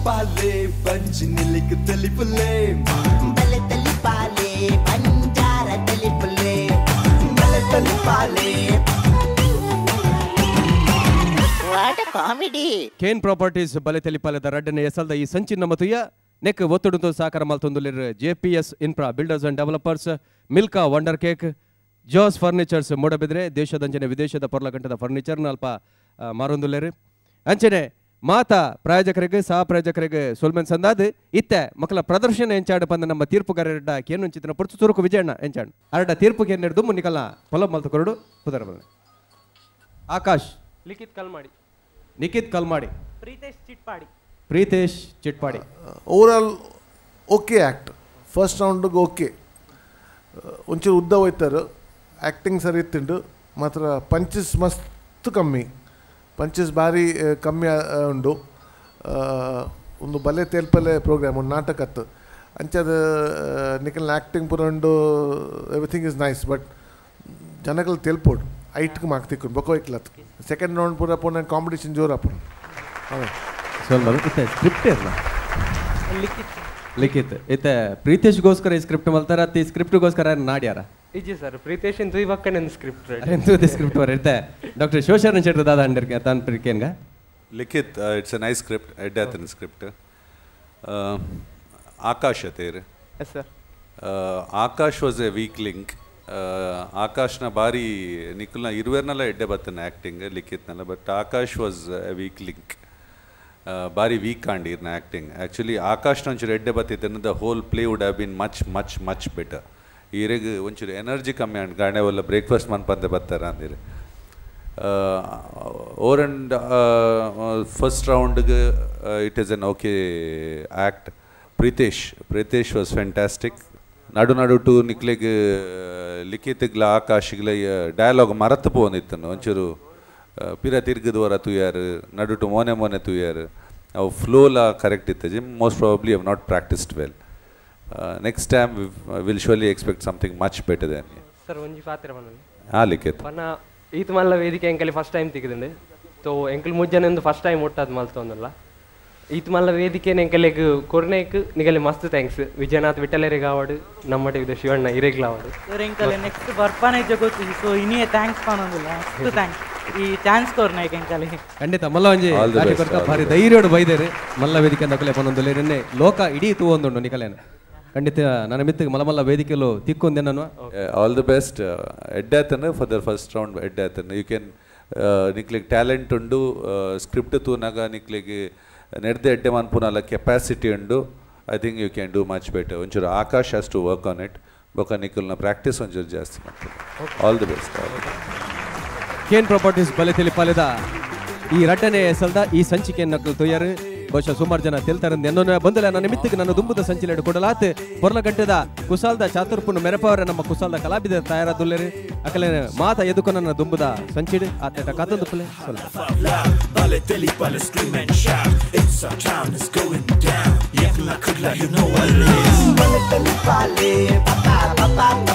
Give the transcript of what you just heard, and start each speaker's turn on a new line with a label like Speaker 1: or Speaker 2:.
Speaker 1: ಬಲೆ ಬಂಜಿ ನಿಲಿಕ್ ತೆಲಿಪುಲೆ
Speaker 2: ಬಲೆ ತಲಿಪಾಲೆ ಬಂಜಾರ ತೆಲಿಪುಲೆ
Speaker 1: ಬಲೆ ತಲಿಪಾಲೆ.
Speaker 2: What comedy.
Speaker 3: Kane properties ಬಲೆ ತೆಲಿಪಾಲೆದ ರಡ್ಡನೆ ಎಸಲ್ದ ಈ ಸಂಚಿನ ಮತುಯ ನೆಕ್ ಒತ್ತುಡುಂದು ಸಾಕಾರ ಮಲ್ತೊಂದುಲ್ಲೆರ್ JPS infra builders and developers, Milka wonder cake, Jos furnitures Moodbidri ದೇಶದಂಚನೆ ವಿದೇಶದ ಪೊರ್ಲಗಂಟದ ಫರ್ನಿಚರ್ನ ಅಲ್ಪ ಮಾರೊಂದುಲ್ಲೆರ್. ಅಂಚನೆ ಮಾತಾ ಪ್ರಾಯೋಜಕರಿಗೆ ಸಹ ಪ್ರಾಯೋಜಕರಿಗೆ ಸೊಲ್ಮೆನ್ ಸಂದಾದ್ ಇತ್ತೆ ಮಕ್ಕಳ ಪ್ರದರ್ಶನ ಎಂಚಾಡು ಪಂದ ನಮ್ಮ ತೀರ್ಪುಗಾರರಡ್ಡ ಕೇನುಂಚಿತನ ಪೊರ್ತು ಚುರುಕು ವಿಜಯಣ್ಣ ಎಂಚಾಡು ಅರಡ ತೀರ್ಪು ಕೇನೆರ್ದು ಮುನ್ನಿಕಲ್ಲ ಪೊಲ ಮಲ್ತು ಕೊರಡು ಪುದರ ಬಲ್ಲೆ. ಆಕಾಶ್,
Speaker 4: ಲಿಖಿತ್ Kalmadi,
Speaker 3: Nikhit Kalmadi,
Speaker 4: Pritesh Chitpadi,
Speaker 3: Pritesh Chitpadi.
Speaker 5: Overall okay act, first ರೌಂಡ್ಗೆ okay, ಒಂಚೂರು ಉದ್ದ ಹೋಯ್ತಾರೆ, ಆ್ಯಕ್ಟಿಂಗ್ ಸರಿ ಇತ್ತಿಂಡು, ಮಾತ್ರ ಪಂಚಸ್ ಮಸ್ತ್ ಕಮ್ಮಿ, ಪಂಚಸ್ ಭಾರಿ ಕಮ್ಮಿ ಉಂಡು. ಒಂದು ಬಲೆ ತೇಲ್ಪಲೆ ಪ್ರೋಗ್ರಾಮ್ ಒಂದು ನಾಟಕತ್ತು ಅಂಚದ ನಿಖಲ್ನ ಆ್ಯಕ್ಟಿಂಗ್ ಪೂರ ಉಂಡು, everything is nice, but ಜನಗಳು ತೆಲ್ಪೋಡು ಐಟ್ಗೆ ಮಾಕ್ತಿಕ್ಕು ಬೊಕ್ಕ ಸೆಕೆಂಡ್ ರೌಂಡ್ ಪೂರ ಪೋನ ಕಾಂಪಿಟೇಷನ್ ಜೋರು ಅಪ್ಪು.
Speaker 3: ಇತ್ತೆ ಸ್ಕ್ರಿಪ್ಟ್ ಇರಲ್ಲ ಲಿಖಿತ್ ಇತ್ತೆ ಪ್ರೀತೇಶ್ಗೋಸ್ಕರ ಈ ಸ್ಕ್ರಿಪ್ಟ್ ಮಲ್ತಾರ ಅತ್ತ ಈ ಸ್ಕ್ರಿಪ್ಟ್ಗೋಸ್ಕರ ನಾಡ್ಯಾರ?
Speaker 4: ಇಜ್ಜಿ ಸರ್, ಪ್ರೀತೇಶ್ ತುಯ್ ಬಕ್ಕನೆ ಸ್ಕ್ರಿಪ್ಟ್
Speaker 3: ಸ್ಕ್ರಿಪ್ಟ್ ವರ ಇತ್ತೆ ಡಾಕ್ಟರ್ ಶಿವಶರಣ ಶೆಟ್ಟಿ ದಾದ ಅಂಡರ್ ತಾನ್ ಪ್ರಿಕೇನ್ಗ.
Speaker 6: Likhith, it's a nice script, ಎಡ್ಡಾತನ script. Akash ಅತೇರ್.
Speaker 4: Yes sir.
Speaker 6: Akash was a weak link. ಆಕಾಶ್ನ ಬಾರಿ ನಿಖಲ್ನ ಇರುವೆರ್ನೆಲ್ಲ ಎಡ್ಡೆ ಬತ್ತನ ಆ್ಯಕ್ಟಿಂಗ್ ಲಿಖಿತ್ನೆಲ್ಲ, but Akash was a weak link, ಬಾರಿ ವೀಕ್ ಆಂಡ್ ಇರ್ನ ಆ್ಯಕ್ಟಿಂಗ್. ಆ್ಯಕ್ಚುಲಿ ಆಕಾಶ್ನ ಒಂಚೂರು ಎಡ್ಡೆ ಬತ್ತಿತ್ತಂದ್ರೆ the whole play would have been much much much better. ಈರೆಗ್ ಒಂಚೂರು ಎನರ್ಜಿ ಕಮ್ಮಿ ಆಂಡ್ ಗಾಣೆ ಒಲ್ಲ ಬ್ರೇಕ್ಫಾಸ್ಟ್ ಮನ್ಪಂದೆ ಬತ್ತಾರ ಅಂದಿರು. Over and first ರೌಂಡ್ಗೆ it is an okay act. Pritesh, Pritesh was fantastic. ನಡು ನಡು ಟು ನಿಕ್ಲೆಗ್ ಲಿಖಿತ್ಗ್ಲ ಆಕಾಶ್ಗ್ಲ ಡಯಲಾಗ್ ಮರತ್ ಪೋಂದಿತ್ತನು ಒಂಚೂರು ಪಿರ ತಿರ್ಗದವರ ತೂಯಾರು, ನಡುಟು ಮೋನೆ ಮೋನೆ ತೂಯಾರು, ಅವು ಫ್ಲೋಲ correct ಇತ್ತಜಿ. Most probably have not practised well. Next time will surely expect something much better than.
Speaker 4: Sir ಒಂಜಿ ಪಾತ್ರ ಪನೊಲಿ.
Speaker 6: ಹಾಂ ಲಿಖಿತ್.
Speaker 4: ಪನ ಈತ್ ಮಲ್ಲ ವೇದಿಕೆ ಎಂಕಲಿ ಫಸ್ಟ್ ಟೈಮ್ ತಿಕ್ಕಿದಂಡು, ಸೊ ಎಂಕಲ್ ಮುಜ್ಜನೆ ಫಸ್ಟ್ ಟೈಮ್ ಒಟ್ಟಾದ್ ಮಲ್ತೊಂದಲ್ಲ. ಈತ್ ಮಲ್ಲ ವೇದಿಕೆ ಎಂಕಲೆಗ್ ಕೊರ್ನೇಕ್ ನಿಗಲೆ ಮಸ್ತ್ thanks. Vijayanath ವಿಠಲರಿಗೆ ಆವಡು, ನಮ್ಮ ಟಿವಿದ ಶಿವಣ್ಣ ಇರೆಗ್ಲ ಆವಡು.
Speaker 7: ಸರ್ ಎಂಕಲೆ ನೆಕ್ಸ್ಟ್ ಬರ್ಪಾನೆ ಜಗೊತ್ತು, ಸೊ ಇನಿಯೇ thanks ಪನೊಂದಿಲ್ಲ, ಮಸ್ತ್ thanks ಈ ಚಾನ್ಸ್ ಕೊರ್ನೇಕ್ ಎಂಕಲೆ.
Speaker 3: ಖಂಡಿತ ಮಲ್ಲ ಒಂಜಿ ಭಾರಿ ಧೈರ್ಯಡು ಬೈದೇರು ಮಲ್ಲ ವೇದಿಕೆ ನಕಲೆ ಪನೊಂದುಲ್ಲೆ ನಿನ್ನೆ ಲೋಕ ಇಡೀ ತೂವೊಂದುಂಡು ನಿಕಲೇನ. ಖಂಡಿತ ನನ್ನ ಮಿತ್ತಿಗೆ ಮಲ್ಲ ಮಲ್ಲ ವೇದಿಕೆಲು ತಿಕ್ಕೊಂದೆ ನಾನು.
Speaker 6: All the best. ಎಡ್ಡಾತನ for the first round ಎಡ್ಡಾತನ. You can ನಿಕ್ಲೆಗ್ talent ಉಂಡು, ಸ್ಕ್ರಿಪ್ಟ್ ತೂನಾಗ ನಿಕ್ಲೆಗ್ ನೆಡ್ದೆ ಎಡ್ಡೆ ಮನ್ಪುನಲ್ಲ ಕೆಪಾಸಿಟಿ ಉಂಡು. I think you can do much better. ಒಂಚೂರು Akash has to work on it. ಬೊಕ ನಿಖಲ್ನ ಪ್ರಾಕ್ಟೀಸ್ ಒಂಚೂರು ಜಾಸ್ತಿ ಮಾಡ್ತಾರೆ. All the best.
Speaker 3: Kane properties ಬಲೆ ತಿಳಿಪಾಲೆದ ಈ ರಡ್ಡನೆ ಎಸಲ್ದ ಈ ಸಂಚಿಕೆಯನ್ನು ತೊಯ್ಯಾರು. ಬಹುಶಃ ಸುಮಾರು ಜನ ತೆಲ್ತಾರೆ ಎನ್ನೋ ಬಂದಲ್ಲ ನನ್ನ ಮಿತ್ತಿಗೆ ನನ್ನ ದುಂಬುದ ಸಂಚಿಲೆಡು ಕೊಡಲಾತ್ ಪೊರ್ಲ ಗಂಟೆದ ಕುಸಾಲ್ದ ಚಾತುರ್ಪುನ ಮೆರಪವರ ನಮ್ಮ ಕುಸಾಲ್ದ ಕಲಾವಿದ ತಯಾರಾದುಲ್ಲೇರು. ಅಕಲೆ ಮಾತ ಎದುಕು ನನ್ನ ದುಂಬುದ ಸಂಚಿಡು ಆತೇಟ ಕಾತೊಂದು ಪುಲೆ
Speaker 2: ಬಲೆ ತಲಿಪಾಲೆ ಪಾ ಪಾ.